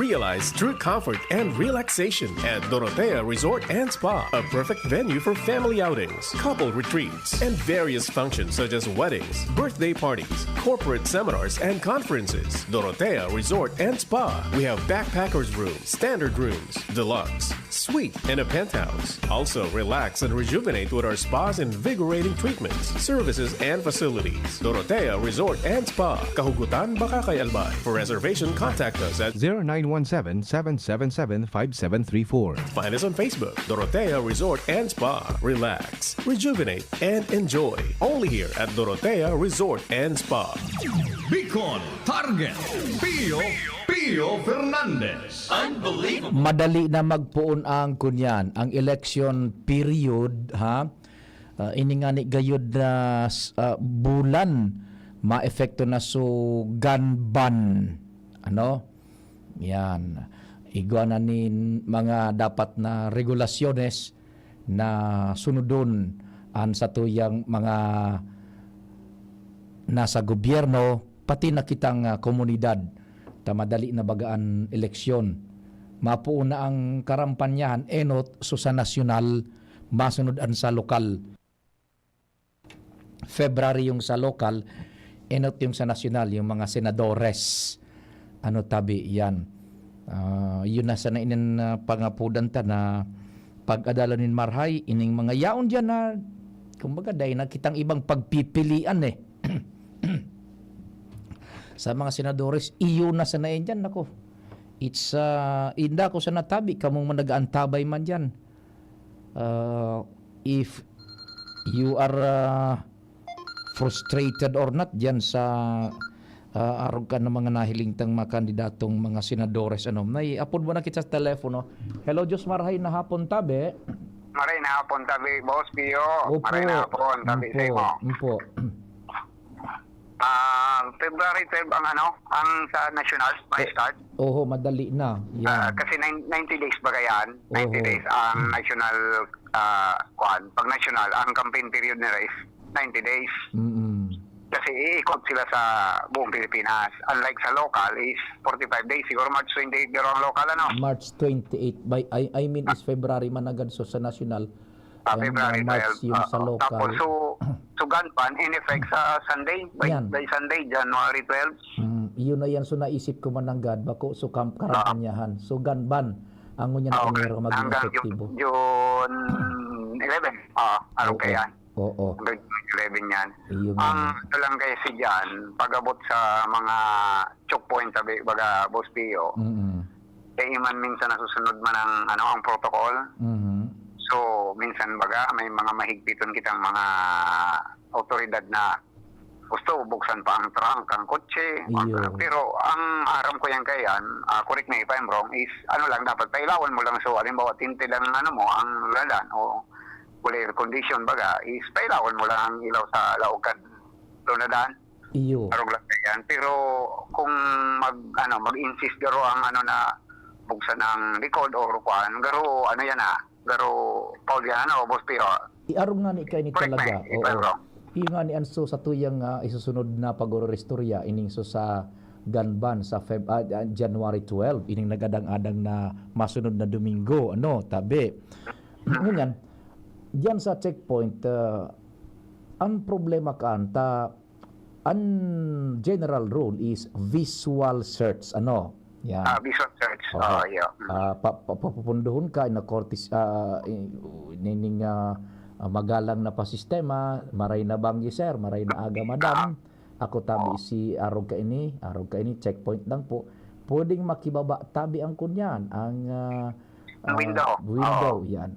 Realize true comfort and relaxation at Dorotea Resort and Spa, a perfect venue for family outings, couple retreats, and various functions such as weddings, birthday parties, corporate seminars, and conferences. Dorotea Resort and Spa. We have backpackers room, standard rooms, deluxe, suite, and a penthouse. Also, relax and rejuvenate with our spa's invigorating treatments, services, and facilities. Dorotea Resort and Spa, Kahugutan, Bacacay, Albay. For reservation, contact us at zero nine one seven, seven seven seven, five seven three four. Find us on Facebook, Dorotea Resort and Spa. Relax, rejuvenate, and enjoy. Only here at Dorotea Resort and Spa. Bicol Target, Pio, Pio Fernandez. Unbelievable. Madali na magpoon ang kunyan, ang election period, ha? Ah, ini ngani gayod na s-, ah, bulan, maepekto na so gun ban. Ano? Yan. Igwa na nin mga dapat na regulasyones na sunodon an satuyang mga nasa gobyerno, pati na kitang, ah, komunidad, ta madali na baga an eleksyon. Mapoon na ang karampanyahan, enot so sa nasyonal, masunod an sa lokal. February yung sa lokal, enot yung sa nasyonal, yung mga senadores. Ano tabi yan? Ah, yun na sana inin, ah, pangapudan ta na pag-adalan nin marhay, ining mga yaon diyan na, kumbaga, dahil na kitang ibang pagpipilian eh. Sa mga senadores, iyo na sana yan dyan, nako. It's, ah, inda ko sa natabi, kamong mga nag-aantabay man dyan. Ah, if you are, ah, frustrated or not dyan sa, Ah, arog kan mga nahiling tang mga kandidatong mga senadores, ano. May apod mo na kita sa telepono. Hello, Diyos marahay na hapon, tabi. Maray na hapon, tabi, Boss Pio. Opo. Maray na hapon, tabi sa Opo. imo. Opo. Ah, February twelve ang ano, ang sa national, Eh, ma-start. Oho, madali na. Ah, Yan. kasi nine-, ninety days ba yan? Ninety Oho. days ang national, ah, kwan. Pag national, ang campaign period nila is ninety days. Mm-mm. Kasi iikot sila sa buong Pilipinas. Unlike sa local is forty-five days. Siguro March twenty-eight pero ang local, ano? March twenty-eight. By, I, I mean, is February man agad. So, sa national, Ah, and, February uh, March twelve. yung sa Oo. local. Tapos, so, so, gun ban, in effect sa Sunday, by, Yan. by Sunday, January twelve. Mm, yun na yan. So, naisip ko man nanggad, bako, so, kam-, Ah. karampanyahan. So, gun ban, ang ngunyan Oo, primero maging hanggang Ju-, epektibo. June eleven. Ah, araw Oo. kaya. Oo. Hanggang June eleven yan. Iyo nga Ang yan. ito lang kasi dyan, pag-abot sa mga choke point, sabi, baga, Boss Pio, Mm-mm. kaya man minsan nasusunod man ang, ano, ang protocol. Mhm. So, minsan, baga, may mga mahigpiton kitang mga awtoridad na gusto buksan pa ang trunk, ang kotse. Iyo. Pero ang aram ko yan kaya, ah, correct me if I'm wrong, is ano lang, dapat pailawan mo lang. So, halimbawa, tinted ang ano mo, ang ladan o wala air condition, baga, is pailawan mo lang ang ilaw sa laog kan lunadan. Iyo. Arog lang yan. Pero kung mag, ano, mag-insist garo ang ano na buksan ang likod o kuan, garo, ano yan ah, garo, foul yan, ano, Boss Pio? Iarog nga ni kaini Correct talaga. me if I'm Oo. wrong. Iyo nga ni Anso sa tuyang, ah, isusunod na pag-ororistorya, ining so sa gun ban sa Feb-, ah, ah, January twelve, ining nagadang-adang na masunod na Domingo, ano, tabi. Ngunyan, diyan sa checkpoint, ah, ang problema kaan ta, ang general rule is visual search, ano? Yan. Ah, visual search. Oo. Oo, yeah. Mm. Ah, pa-, pa-, papupunduhon ka, in a courtis-, ah, i-, nining, ah, ah, magalang na pa sistema, maray na banggi, sir, maray na aga, madam. Ah. Ako tabi Oo. si arog kaini, arog kaini, checkpoint lang po. Pwedeng makibaba tabi ang kunyan, ang, ah, Ang ah, window. window, Oo. yan.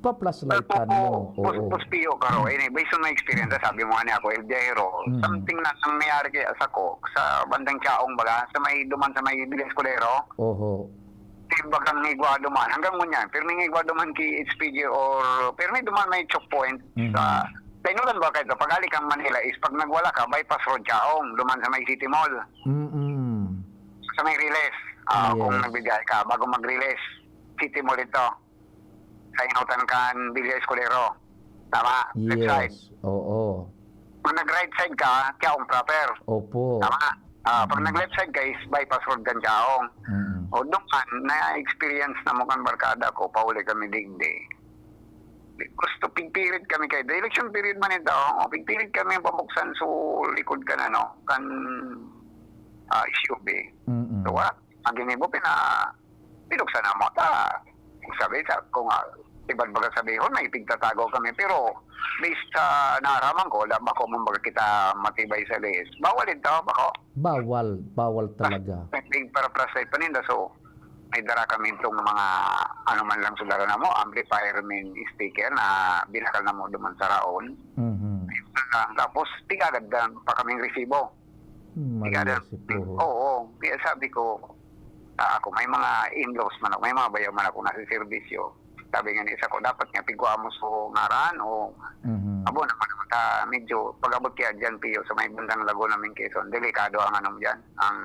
Pa-flashlight Pero po, kan mo. Boss, Oo. Boss Pio, karo, ini, based on my experience, sabi mo nga niya ako, El Viajero, Mm. something na nangyayari kaya sa ko, sa bandang Chaong baga, sa may duman, sa may Villa Escudero, Oho. di bagang igwa duman, hanggang ngunyan, pirmi nga igwa duman ki H P G or pirmi duman may choke point Mhm. sa, sa Inulan ba kayo? Pag hali kang Manila is pag nagwala ka, bypass road Chaong, duman sa may City Mall. Mm-mm. Sa may Riles, ah, Yes. kung nagbibiyahe ka, bago mag-Riles, City Mall ito. Sa inutan kan Villa Escudero. Tama? Left side. Yes. Oo. Kung nag-right side ka, Chaong proper. Opo. Tama? Ah, pag Mm. nag-left side ka, is bypass road kan Chaong. Mm. O, doon man, na-experience na mo kan barkada ko, pauli kami digdi. Gusto, pigpirit kami kay, the election period man ito, o, pigpirit kami pabuksan sa likod kan, ano, kan, ah, S U V. Mm. So, wa, ang ginibo, pina-, Pinuksan na mo ta. Sabi sa ko nga, iba't baga sabihon, may pigtatago kami. Pero, based sa naaraman ko, wala ba ko man baga kita matibay sa lihis? Bawal ito, bako. Bawal, bawal talaga. May big para plus side paninda, so, may dara kami itong mga, ano man lang sa dara na mo, amplifier, main speaker na binakal na mo duman sa raon. Mhm. Ayun lang. Tapos, tigagad pa kaming resibo. Hmm, Ika na, Maria si Puho. Oo, kaya sabi ko, ah, ako, may mga in-laws man ako, may mga bayaw man ako nasa serbisyo. Sabi nga ni isa ko, dapat nga pigwa mo sa ngaran o Mhm. abo naman naman ta, medyo pag-abot kaya dyan, Pio, sa may bandang Laguna, Ming Quezon, delikado ang ano mo dyan, ang,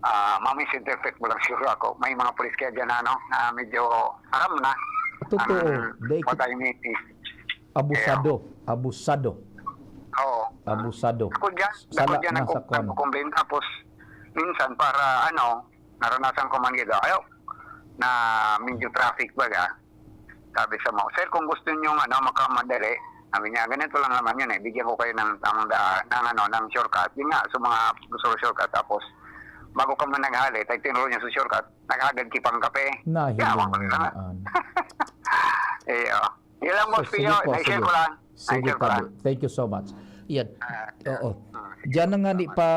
ah, mamisinterpret mo lang siguro ako. May mga pulis kaya dyan, ano, na medyo, aram mo na, Totoo. ang Dahil what I mean is, Abusado. Abusado. Oo. Abusado. Ako dyan, Sala ako dyan na sa nagko-, kwan. nagko-complain. Tapos, minsan, para, ano, naranasan ko man gid, ayaw, na medyo traffic baga. Sabi sa mo, "Sir, kung gusto nyo, ano, makamadali," sabi niya, "ganito lang naman yun eh, bigyan ko kayo ng tamang daan, ng, ano, ng shortcut." Yun nga, sa mga gusto ko shortcut. Tapos, bago ka man naghali, tayo tinuro niya sa shortcut, naghagad kipang kape. Nahiling Yawa ka mo na. yan. Iyo. Yun lang, Boss So, sige Pio. po, Na-share sige. ko lang. Sige, Na-share ko tabi. lang. Thank you so much. Yan. Ah, Oo. ah, Diyan na nga ni salamat. pa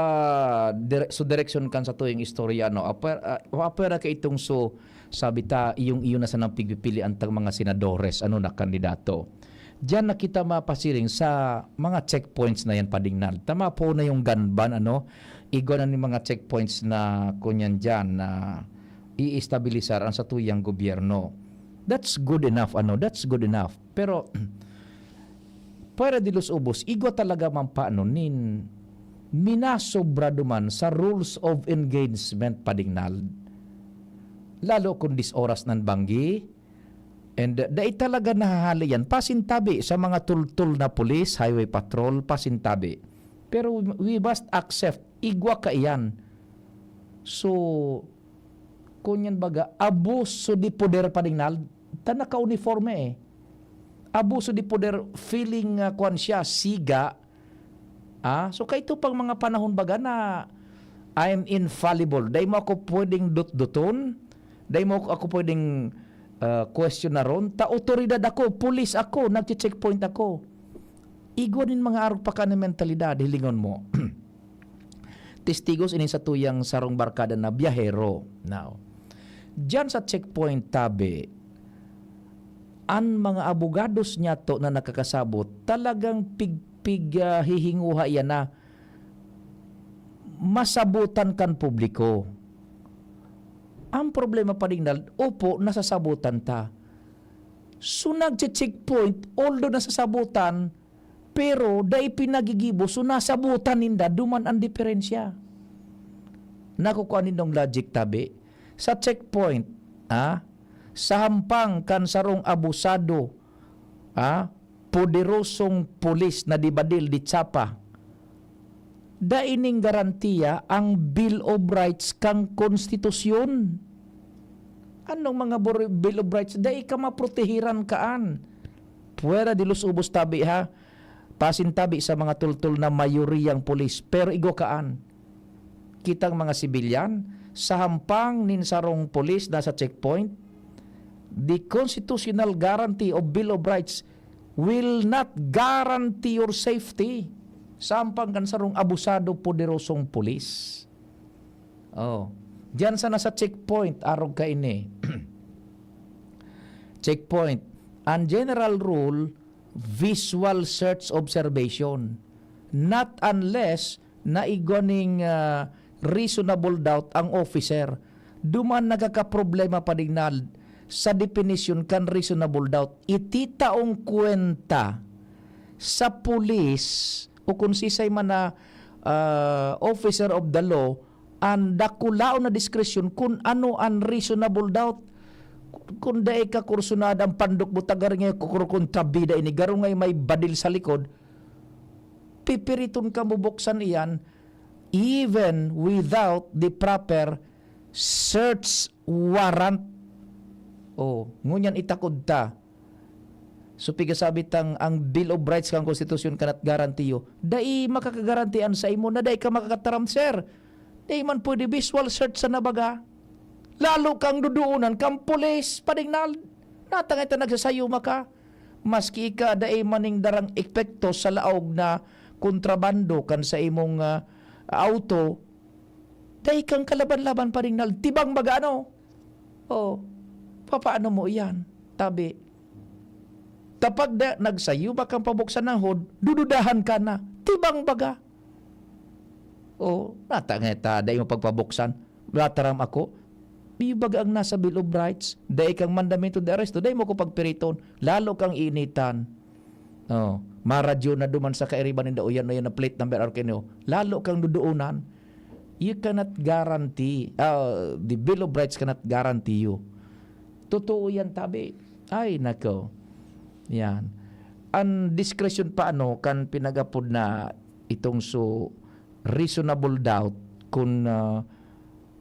dire-, so direksyon kan sa tuyang istorya, no? Apwer-, ah, apwera ka itong so, sabi ta, iyong iyo na sanang pigpipilian tang mga senadores, ano, na kandidato. Diyan na kita mapasiring sa mga checkpoints na yan, Pading Nald. Tama po na yung gun ban, ano? Igwa na ni mga checkpoints na kunyan diyan na iistabilisar ang satuyang gobyerno. That's good enough, ano? That's good enough. Pero, pwera di los ubos, igwa talaga man paano nin minasobra duman sa rules of engagement, Pading Nald. Lalo kung dis oras nan banggi, and, uh, dai talaga nahahali yan. Pasintabi sa mga tultol na pulis, highway patrol, pasintabi. Pero we, we must accept, igwa kaiyan. So, kunyan baga, abuso de poder, Pading Nald, ta naka-uniforme eh. Abuso de poder, feeling, ah, kwan siya, siga. Ah, so kaito pang mga panahon baga na I'm infallible. Dai mo ako pwedeng dutduton. Dai mo ako pwedeng, ah, kwestiyonaron. Ta otoridad ako, pulis ako, nagche-checkpoint ako. Igwa nin mga arog pa ka na mentalidad, hilingon mo. Testigos ini sa tuyang sarong barkada na biyahero. Now, diyan sa checkpoint tabi, an mga abogados niyato na nakakasabot, talagang pig-, pig-, ah, hihinguha iyan na masabutan kan publiko. Ang problema, Pading Nald, opo, nasasabutan ta. So, nagche-checkpoint, although nasasabutan, pero dai pinagigibo, so nasabutan ninda, duman ang diferensya. Nakukuha nindong logic tabi. Sa checkpoint, ah, sa hampang kan sarong abusado, ah, poderosong pulis na dibadil di tsapa, dai ning garantiya ang Bill of Rights kan Konstitusyon. Anong mga bor-, Bill of Rights? Dai ka maprotehiran kaan. Pwera di los ubos tabi ha. Pasintabi sa mga tultol na mayoriyang pulis, pero igwa kaan. Kitang mga sibilyan, sa hampang nin sarong pulis na sa checkpoint, the constitutional guarantee of Bill of Rights will not guarantee your safety. Sa hampang kan sarong abusado, poderosong pulis. Oh. Diyan sana sa checkpoint, arog kaini. Checkpoint. Ang general rule, visual search observation. Not unless na igwa ning, ah, reasonable doubt ang officer. Duman nagkakaproblema, Pading Nald, sa definisyon kan reasonable doubt. Iti taong kwenta sa pulis o kung sisay man na, ah, officer of the law, an dakulaon na diskresyon kun ano an reasonable doubt. Kun dai ka kursunada an pandok mo, ta garo ngaya kukurkontrabida ini, garo ngaya may badil sa likod, pipiriton ka mo buksan iyan even without the proper search warrant. Oh, ngunyan itakod ta. So, pigasabi tang ang Bill of Rights kan Konstitusyon cannot guarantee you. Dai makakagarantian sa imo na dai ka makakataram, sir. Dai man pwede visual search sa nabaga. Lalo kang dudoonan kang pulis, Pading Nald. Natangay ta nagsasayuma ka. Maski ika dai maning darang epekto sa laog na kontrabando kan sa imong, ah, auto, dai kang kalaban-laban, Pading Nald. Tibang baga, ano? Oh, papaano mo iyan? Tabi. Kapag da, nagsayuma kang pabuksan ng hood, dududahan ka na. Tibang baga. Oh, natangay ta, dai mo pagpabuksan. Nataram ako. Iyo baga ang nasa Bill of Rights. Dai kang mandamiento de arresto, dai mo ko pagpiriton. Lalo kang initan. Oh, maradyo na duman sa kairiba ninda, uyan-uyan na plate number, arog kaini. Lalo kang dudoonan. You cannot guarantee, ah, the Bill of Rights cannot guarantee you. Totoo yan, tabi. Ay, nako. Yan. Ang discretion pa, ano, kan pinagapod na itong so reasonable doubt kun, ah,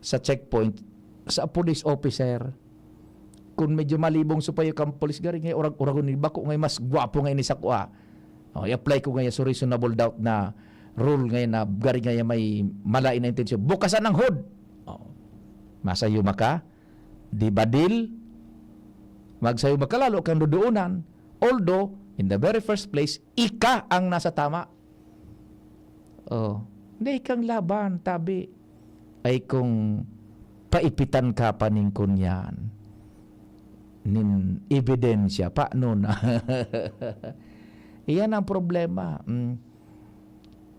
sa checkpoint, sa police officer. Kun medyo malibong supayo kang pulis, gari nga urag-uragon ni bako nga mas gwapo nga ini sa kua. Oh, i-apply ko ngaya so reasonable doubt na rule ngayon na gari ngaya may malain na intensyon. Bukasan ang hood. Oh. Masayuma ka, di badil, magsayuma ka, lalo kang dudoonan. Although, in the very first place, ika ang nasa tama. Oh, dai kang laban, tabi. Ay kung paipitan ka pa ning kunyan, nin ebidensya, paano na? Iyan ang problema. Mm.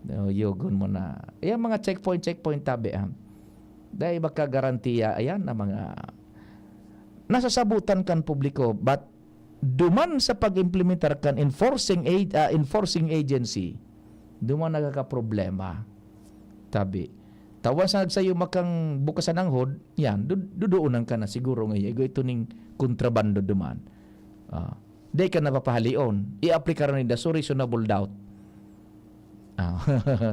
No, yugon mo na. Iyan mga checkpoint, checkpoint tabi, ah. Dahil baka garantiya, ayan na mga nasasabutan kan publiko, but duman sa pag-implementar kan enforcing aid, ah, enforcing agency, duman nagkakaproblema. Tabi. Tawan sa nagsayo makang bukasan ang hod, yan, du- dudoonan ka na siguro nga, igo ito ning kontrabando duman. Ah, di ka napapahalion. I-aplikaran ninda, so reasonable doubt. Ah,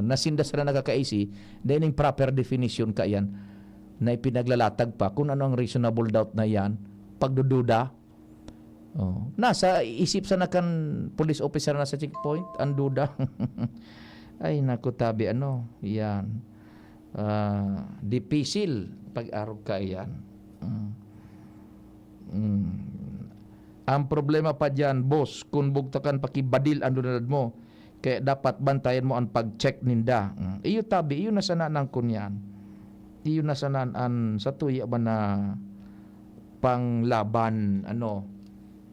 nasinda sana nakakaisi, dahil ning proper definition ka yan, na ipinaglalatag pa kung ano ang reasonable doubt na yan, pagdududa. Oh, nasa isip sana kan police officer na sa checkpoint, ang duda. Ay, naku, tabi, ano, yan. Ah, dipisil pag-arog ka yan. Mm. Mm. Ang problema pa diyan, boss, kung bugtakan pakibadil ang lunad mo, kaya dapat bantayan mo ang pag-check ninda. Mm. Iyo tabi, iyo na sana nang kunyan. Iyo na sana an sa tuya ba na panglaban, ano,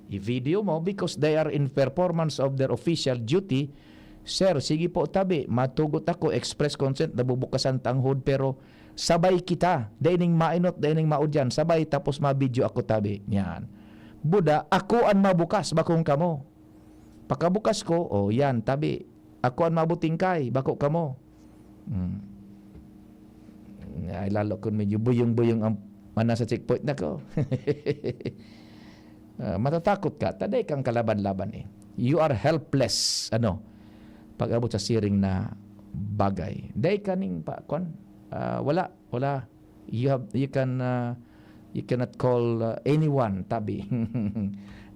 i-video mo because they are in performance of their official duty. Sir, sige po tabi, matugot ako, express consent, nabubukasan ta ang hood, pero sabay kita, dai ning mainot, dai ning maudyan, sabay tapos ma-video ako tabi. Yan. Buda, ako an mabukas, bakong kamo. Pagkabukas ko, oh, yan, tabi. Ako an mabutingkay, bako kamo. Hmm. Ay, lalo kung medyo buyong-buyong ang mana sa checkpoint, nako. Ah, matatakot ka, ta dai kang kalaban-laban eh. You are helpless, ano, pag-abot sa siring na bagay. Dai ka ning pa, kwan, ah, wala, wala. You have, you can, ah, you cannot call, ah, anyone, tabi.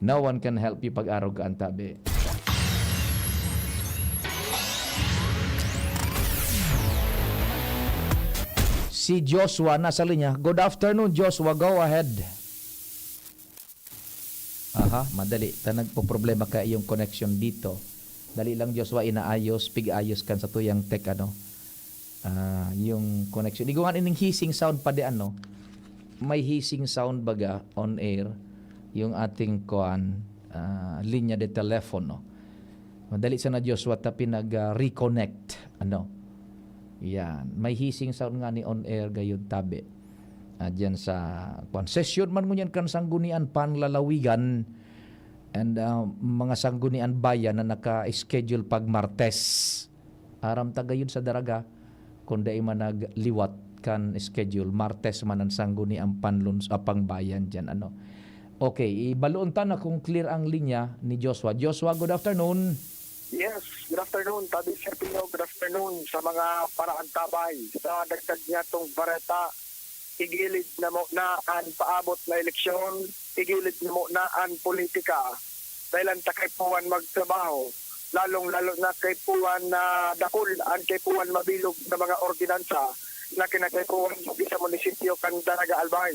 No one can help you pag-arog ka, tabi. Si Joshua nasa linya. Good afternoon, Joshua. Go ahead. Aha, madali. Ta nagpoproblema ka iyong connection dito. Dali lang, Joshua, inaayos, pig-ayos kan sa tuyang tech, ano. Ah, yung connection. Di ko nga ining hissing sound pa di, ano. May hissing sound baga on air yung ating kuan, ah, linya de telepono. Madali sana, Joshua, ta pinag, ah, reconnect, ano. Yan. May hissing sound nga ni on air gayud tabi. Ah, diyan sa kuan. Sesyon man ngunyan kan Sanggunian Panlalawigan and, ah, mga Sanggunian Bayan na naka-schedule pag Martes. Aram ta gayud sa Daraga, kung dai man nagliwat kan schedule, Martes man ang Sanggunian Panluns-, ah, Pangbayan diyan, ano. Okay, ibaloon ta na kung clear ang linya ni Joshua. Joshua, good afternoon. Yes, good afternoon, Tabi Serpino. Good afternoon sa mga paraantabay. Sa dagdag niya tong bareta, igilid na mo na an paabot na eleksyon, igilid na mo na an politika. Dahil ang takay puwan magtrabaho, lalong-lalo na kay puwan na dakul, ang kay puwan mabilog na mga ordinansa na kinakay puwan sa munisipyo kan Daraga Albay.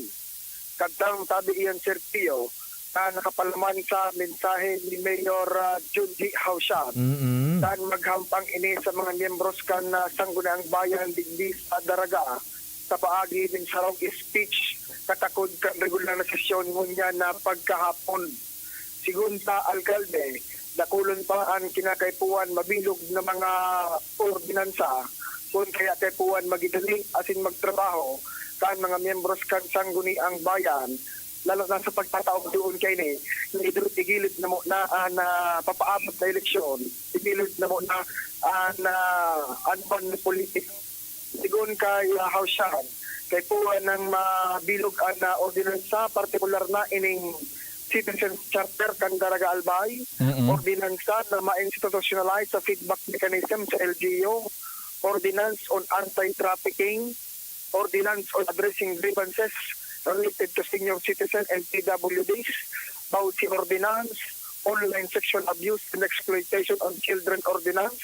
Kadtang tabi iyan, Sergio, na nakapalaman sa mensahe ni Mayor, ah, Junji Haushan. Mm-mm. Saan maghampang ini sa mga miyembros kan, ah, Sangguniang Bayan digdi sa Daraga sa paagi nin sarong speech katakod kan regular na sesyon ngunyan na pagkahapon. Sigon sa alkalde, dakulon pa an kinakaipuhan mabilog na mga ordinansa kun kaya kaipuhan magidali asin magtrabaho kan mga miyembros kan Sangguniang Bayan, lalo na sa pagtataong doon kaini na igilid na mo na an, ah, papaabot na eleksyon, igilid na mo na an, ah, an politika. Sigon kay, ah, Haushan, kaipuhan nang mabilog an, ah, ordinansa, partikular na ining Citizens Charter kan Daraga Albay, Mm-mm. ordinansa na ma-institutionalize sa feedback mechanism sa L G U, Ordinance on Anti-Trafficking, Ordinance on Addressing Grievances Related to Senior Citizen and P W Ds, Bauci Ordinance, Online Sexual Abuse and Exploitation of Children Ordinance,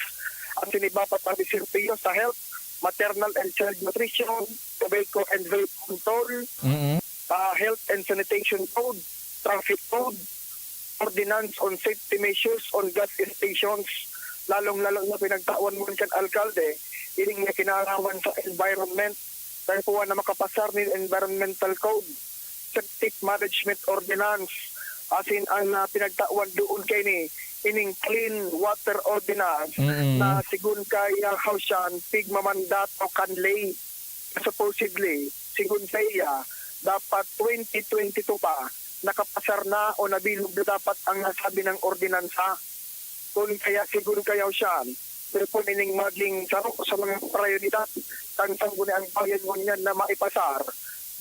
asin iba pa, Tabi Sergio, sa health, maternal and child nutrition, tobacco and vape control, Mm-mm. ah, health and sanitation code, traffic code, ordinance on safety measures on gas stations, lalong-lalo na pinagtawan man kan alkalde, ining na kinalaman sa environment, kaipuhan na makapasar nin environmental code, septic management ordinance, asin an, ah, pinagtawan doon kaini, ining Clean Water Ordinance Mm. na sigon kay, ah, Hausian, pigmamandato kan ley. Supposedly, sigon sa iya, dapat twenty twenty-two pa, nakapasar na o nabilog na dapat ang nasabi ng ordinansa. Kun kaya, sigon kay Hausian, pwede ining maging saro sa mga prioridad kan Sangguniang Bayan ngunyan na maipasar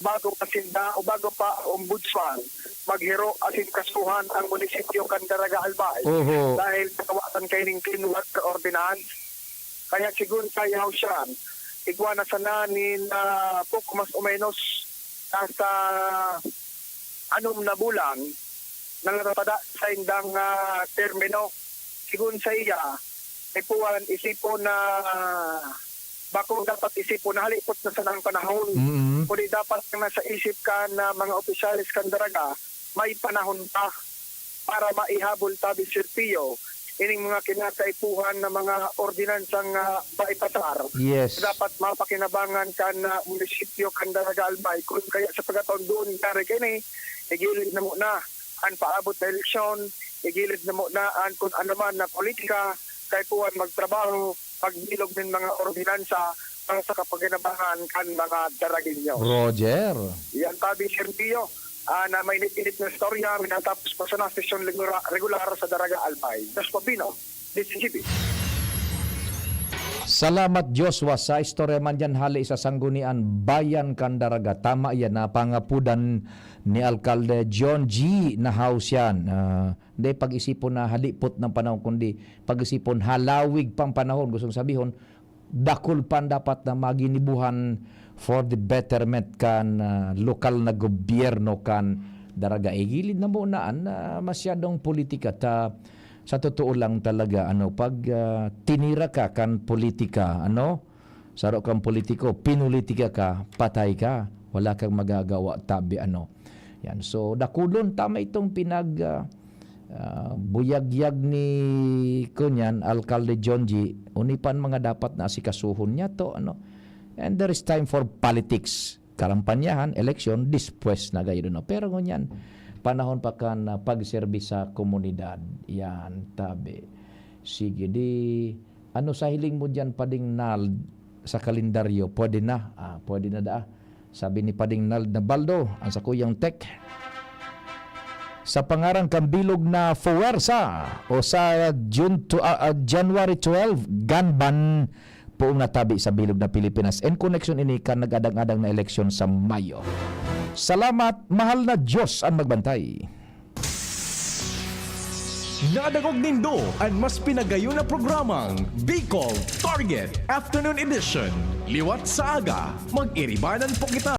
bago pa sinda o bago pa ang Ombudsman maghiro asin kasuhan ang munisipyo kan Daraga Albay Oho. dahil sa kawatan kaining Clean Water Ordinance. Kaya sigon kay Hausian, igwa na sana nin, ah, poko mas o menos nasa anom na bulan na natatada sa indang, ah, termino. Sigon sa iya, ipuan, isipon na bako dapat isipon na halipot na sana ang panahon. Mm. Kundi dapat ang nasa isip kan, ah, mga opisyales kan Daraga, may panahon pa para maihabol tabi, Sir Pio, ining mga kinakaipuhan na mga ordinansang, ah, maipasar. Yes. Dapat mapakinabangan kan, ah, munisipyo kan Daraga Albay. Kun kaya sa pagkataon doon, kaya kini, igilid na muna an paabot na eleksyon, igilid na muna an kun ano man na politika, kaipuhan magtrabaho, pagbilog nin mga ordinansa para sa kapakinabangan kan mga Daragueños. Roger. Yan tabi, Sir Pio, ah, na mainit-init na istorya, minatapos pa sana sesyon regular, regular sa Daraga Albay. Joshua Pino, D Z G B. Salamat, Joshua, sa istorya man dyan hali sa Sanggunian Bayan kan Daraga. Tama yan, na pangapudan ni Alkalde John G. Nahaw siyan. Ah, hindi pag-isipon na halipot ng panahon, kundi pag-isipon halawig pang panahon. Gustong sabihon, dakul pa an dapat na maginibuhan for the betterment kan, ah, lokal na gobyerno kan Daraga. Igilid na muna an, ah, masyadong politika ta sa totoo lang talaga, ano, pag, ah, tinira ka kan politika, ano, saro kang politiko, pinulitika ka, patay ka. Wala kang magagawa, tabi, ano. Yan. So, dakulon, tama itong pinag, ah, ah, buyagyag ni, kunyan, Alkalde John G. Uni pa an mga dapat na asikasuhon niya to, ano. And there is time for politics. Karampanyahan, eleksyon, despues na gayod, ano. Pero ngunyan, panahon pa kan, ah, pagserbi sa komunidad. Yan, tabi. Sige, di, ano sa hiling mo diyan, Pading Nald, sa kalendaryo? Pwede na. Ah, pwede na daa. Sabi ni Pading Nald Nabaldo, ang sakuyang tech, sa pangaran kan bilog na fuwersa o sa June to, ah, ah, January twelve, ganban, poong natabi sa bilog na Pilipinas. En koneksyon ini kan nag-adang-adang na eleksyon sa Mayo. Salamat, mahal na Diyos ang magbantay. Nadangog nindo an mas pinagayon na programang Bicol Target Afternoon Edition. Liwat sa aga, mag-iribanan po kita.